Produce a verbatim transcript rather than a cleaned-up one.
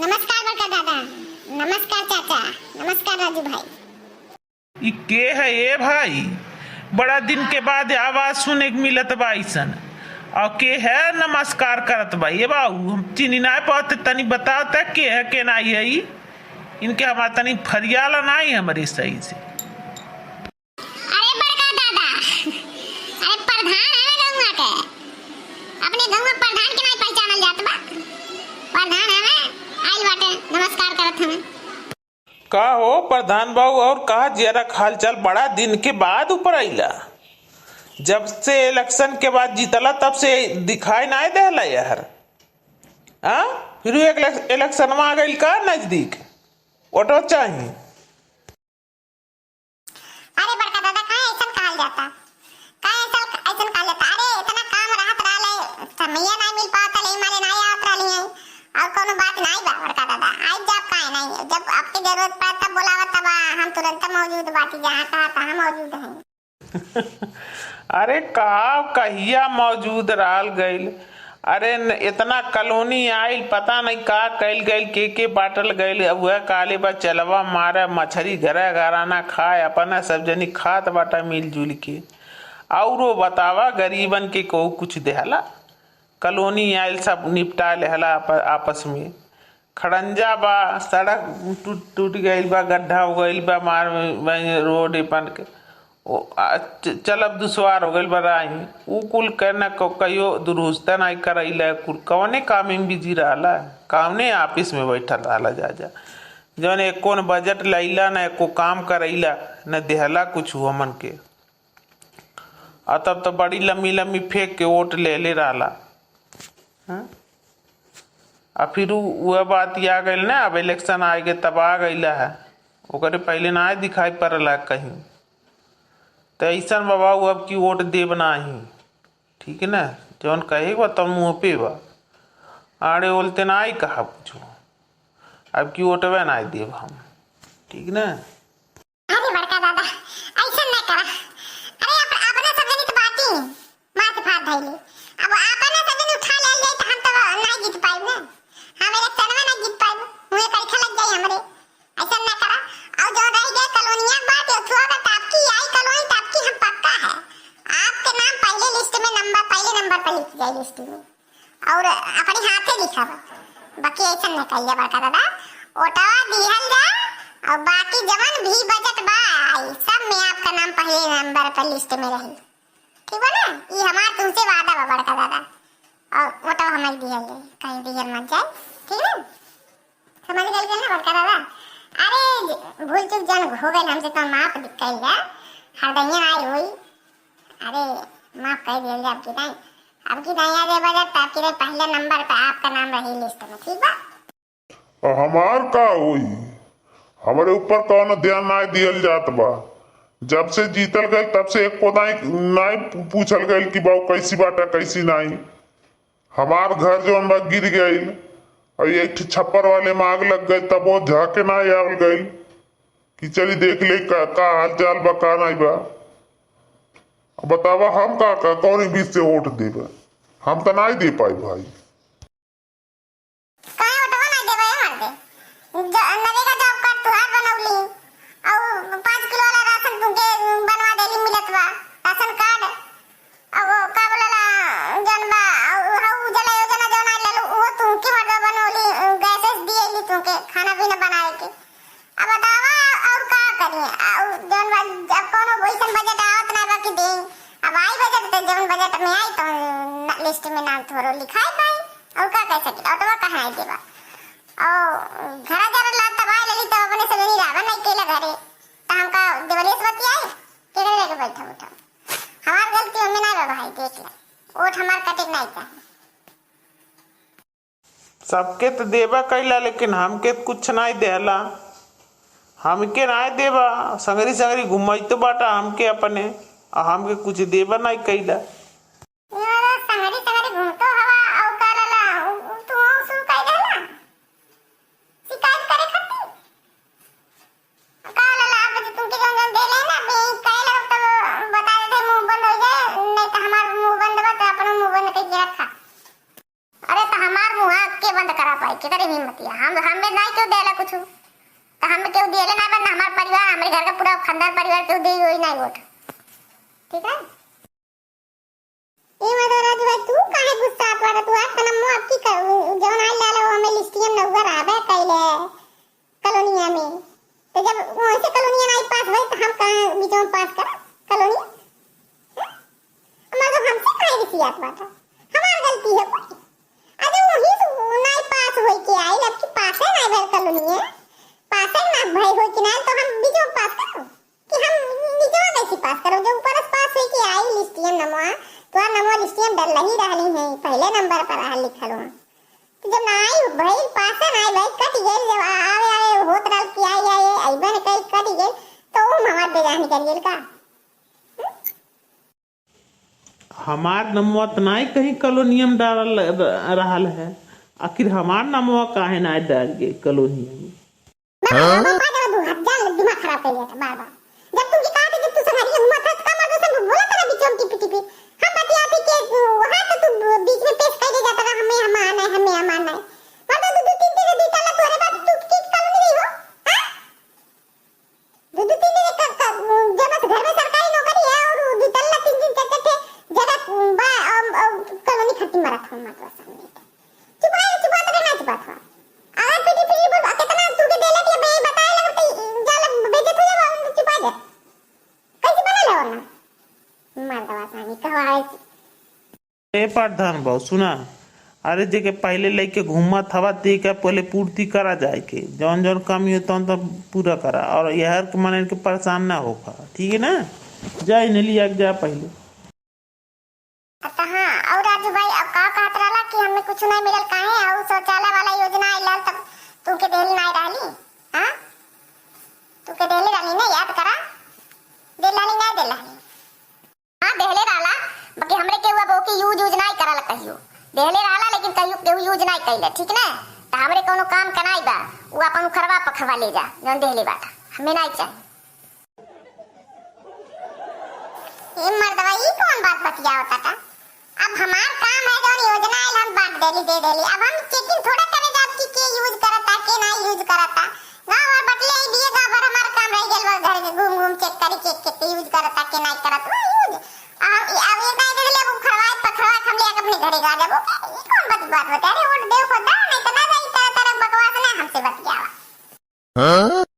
नमस्कार बड़का दादा, नमस्कार चाचा, नमस्कार राजू भाई। ई के है ए भाई? बड़ा दिन के बाद आवाज सुने के मिलत बा अइसन। और के है नमस्कार करत बा? ए बाबू, हम चिन्ही नाय पावत, तनी बताओ त के है, के नाई है ई? इनके हमार तनी फरियाला नाई हमरे सही से। अरे बड़का दादा, अरे प्रधान हवे गौवा के, अपने गौवा प्रधान के नाई पहचानल जात बा? प्रधान हवे, आइल बाटे, नमस्कार करत हवे। का हो प्रधान बाबू, और का जियरा के हालचाल? बड़ा दिन के बाद ऊपर आइला। जब से election के बाद जीतला, तब से दिखाई नाय देला यार। हाँ, फिर एक इलेक्शनवा आ गइल का नजदीक, वोटो चाही। अरे बड़का दादा, काहे ऐसन कहल जाता? काहे ऐसन, ऐसन कहल जाता? अरे इतना काम रहत रहले, समये नाय मिल पावत रहले, मारे नाय आवत रहली हैं। और कोनो बात नाय बा बड़का दादा, आई जाब काहे नाय? जब आपके जरूरत पड़त तब बोलावत तब हम तुरंत मौजूद बाटी, जहाँ कहा तहाँ मौजूद हैं। अरे का कहिया मौजूद रहल गइल? अरे न, इतना कॉलोनी आइल, पता नहीं का कइल गइल, के के बाटल गइल। अब वह काले बा चलवा मारे, मछरी घरे घराना खाए, अपना सब जनी खात बाटा मिलजुल के। और वो बतावा, गरीबन के को कुछ देहला? कॉलोनी आइल, सब निपटा लेहला आप, आपस में। खड़ंजा बा, सड़क टूट, टूट गइल बा, गड्ढा हो गइल बा, मार में, में रोड अपन के। ओ, आ, च-, चलब दुश्वार हो गइल बा राही। ऊ कुल के न क-, कहियो दुरुस्ते नाई करइला, कुल कवने काम में बिजी रहला, कवने ऑफिस में बैठल रहला जा, जा। जौन एको न बजट लइला, न एको काम करइला, न देहला कुछ हमन के। आ तब तो बड़ी लम्बी लम्बी फेंक के वोट ले ले रहला। हाँ? आ फिर उ-, उहे बात आ गइल ना, अब इलेक्शन आए के तब आ गइला है, ओकरे पहले ना दिखाई पड़ला कहीं। तो ऐसन बाबा, उ अब की वोट देब नाही, ठीक ना? जौन कहे बा तब मुँह पे बा, आड़े बोलते ना आई कहा कुछ, अब की वोटवे ना देब हम, ठीक ना? अरे बड़का दादा, ऐसन ना करा। अरे अप-, अपने सब जनी तो बाटी, माथ फाड़ धइले। अब अपने सब जनी उठा लेल जाई तो हम तो ना जीत पाइब ना। हम इलेक्शनवा ना जीत पाइब। मुँहे करिखा लग जाई हमरे। ऐसन ना करा। और जो रह गए कॉलोनिया के बात, उठवा के तापकी आई कॉलोनी, तापकी हम पक्का है। आपके नाम पहले लिस्ट में नंबर, पहले नंबर पर लिख जाए लिस्ट में। और अपने हाथे लिखब। बाकी ऐसन न कहिए बड़का दादा, ओटवा दिहल जा और बाकी जवन भी बजट बा, आई सब में आपका नाम पहले नंबर पर लिस्ट में रही, ठीक बा ना? ई हमार तुमसे वादा बा बड़का दादा। और ओटवा हमारी दिहल जाए, कहीं दिहल मत जाए, ठीक ना? समझ गइल के ना बड़का दादा? अरे भूल चूक जन हो गइल, हमसे तो माफ कइल जा, हरदइया आई हुई। अरे माफ कर दिहल जा आपकी दाई। अब की दाई आ जाए बजट, तो आपकी दाई पहले नंबर पे आपका नाम रही लिस्ट में, ठीक बा? अब हमार का होई? हमरे ऊपर कौनो ध्यान नाय दिहल जात बा। जब से जीतल गइल तब से एको दाई नाय पू-, पूछल गइल कि बाऊ कैसी बाटा, कैसी नाई। हमार घर जौन बा गिर गइल, और एक ठे छप्पर वाले में आग लग गइल, तब वो झाके नाय आवल गइल कि चली देख ले का, का हाल चाल बा, का नाई बा। अब बतावा हम का, का कौन बीच से वोट देबे? हम तो नाई दे पाई भाई। काहे वोटवा नाई देबे ए मर्दे? ज-, नरेगा जॉब कार्ड तुहार बनौली, और पाँच किलो वाला राशन तुमके बनवा देली, मिलत बा राशन कार्ड। अब वो का बोलला, जौन बा, उ, उ, उज्ज्वला योजना जौन आइल रहल, वो तुमके मर्दवा बनौली, गैस वैस दिएली तुमके खाना पीना बनाए के। अब बतावा और का करी? और जौन बा, अब कौनो वैसन बजट आवत ना बा कि देई। अब आई बजट तो जौन बजट में आई तो न-, लिस्ट में नाम थोड़ो लिखाई पाई। और का कह सकी? ओटवा कहाँ आई देबा? और घरा जरा ला तब आई लेली तब अपने से मेरी रावन नहीं केला घरे। तो हमका देवलेस बतियाई, केकरे लेके बैठा उठा। हमार गलती हमें ना बा भाई, देख ले। वोट हमार कटे के नहीं चाही। सबके त देबा कइला, लेकिन हमके कुछ नाई देहला। हमके नाई देबा, संगरी संगरी घुमैतो बाटा हमके अपने, आ हमके कुछ देबा नाई कइला। यार, संगरी संगरी घूमतो हवा, औ का लाला, उ, उ, तू औ शुरू कर देला? शिकायत करे खातिर? का लाला, आप जो तुमके जौन जौन देले ना, अभी कहे लगब तब बता देते, मुंह बंद हो जाए, नहीं तो हमार मुंह बंद बा, तो अपनो मुंह बंद करके रखा। अरे तो हमार मुंह के बंद करा पाई, केकरे हिम्मत? हम, हमें नाहीं केहू देला कुछ, तो हमें केहू दिएले नाहीं बा, ना हमार परिवार, हमरे घर का पूरा खानदान परिवार केहू दे होई नाहीं वोट। ठीक है, ए मदरा जी भाई, तू काहे गुस्सात बाटा? तू आज तनमो आपकी क-, जौन आइल रहल हो, हमें लिस्टियम नौकर आबे कैले कॉलोनिया में। तो जब वैसे कॉलोनिया नाहीं पास होई, तो हम कहाँ बीच में पास करा कॉलोनिया? हैं? मतलब हमसे काहे रिसियात बाटा? हमार गलती है कोई? अरे वही से नाहीं पास होई के आइल, अब की पासे नाहीं भइल कॉलोनिया, पासे ना भइल होई के नाहीं, तो हम बीच में पास करो? कि हम नीचवा कैसे पास करो? जो ऊपर से पास होई के आई लिस्टियम नमवा, तोहार नमवा लिस्टियम डलही रहली है, पहले नंबर पर रहल लिखल हुआ। तो जब ना आई भइल, पासे ना आई भइल, कट गइल, जब आ-, आवे आवे होत रहल कि आई आई अइबे न कइल, कट गइल, तो ऊ हमार बेजाह निकल गइल का? हमार नमवा त नाई कहीं कॉलोनियम डालल र-, रहल है, आखिर हमार नमवा काहे नाई डाल गए कॉलोनियम में? बार बार, हाँ? बार बार, बार बार, तू हर जान ले, दिमाग खराब कर लिया था, बार बार। जब तुमकी कहा थी कि तू संघरिया घुमा था, तो का मर्द से बोला था ना बीच में टिपी टिपी? हम बतिया थी कि वहाँ तो तू बीच में पेश कर दे जाता था, हमें हम आना है, हमें हम आना है। मर्द, दो, दो, तीन, तीन, दो ताला तोरे बाद तू की कॉलोनी रही हो? हाँ? दो, दो, तीन, तीन, क-, क-, जब बस घर में सरकारी नौकरी है और दो ताला तीन, तीन, चार, चार ठे जगह बा, अम, अम, कॉलोनी खत्म मरत हो, मत बस सामने। चुप रह, चुप रह, ना चुप रह। अगर पीटी पीटी बोल, कितना तू के देले के बे-, बताए लगे तो जाले बेइज्जत हो जाबो, चुप रह जा। कैसे बना ले वरना? मर्दवा सानी कहवा है। ए प्रधान बाबू, सुना, अरे जेके पहले लेके घूमत हवा, तेका पहले पूर्ति करा जाए के, जौन जौन कमी हो तौन तौन पूरा करा, और यहर के मन इनके परेशान ना होखा, ठीक है ना? जा इन्हें लिया के जा पहले। अच्छा हाँ, और राजू भाई, अब का कहत रहला कि हमें कुछ नहीं मिलल, काहे? और शौचालय वाला योजना आइल रहल तब तुमके देहल नहीं रहली, हाँ? तुमके देहले रहली ना, याद करा, देहल रहली, नहीं देहल रहली। हाँ, देहले रहला, बाकी हमरे केहू अब ओके यूज यूज नहीं करल कहियो। देहले रहला, लेकिन कहियो केहू यूज नहीं कइले, ठीक ना? त हमरे कौनो काम का नहीं बा, वो अपन उखरवा पखरवा ले जा, जौन देहले बाटा, हमें नहीं चाहिए। ए मर्दवा, ई कौन बात बतियावता का? अब हमार काम है, जौन योजना आइल, हम बांट देली, दे देली। अब हम checking थोड़ा करे जाब कि के यूज करता, के ना यूज करता। गाँव भर बटले ही दिए, गाँव भर हमार काम रह गइल बा, घर के घूम घूम check करी, के, के, के यूज करता, के ना करत, वो यूज। आ, ई, अब ये नहीं देले, अब उखड़वा, पखड़वा हम ले आके अपने घरे गा देबो। ई कौन बात, बात बता रहे हो?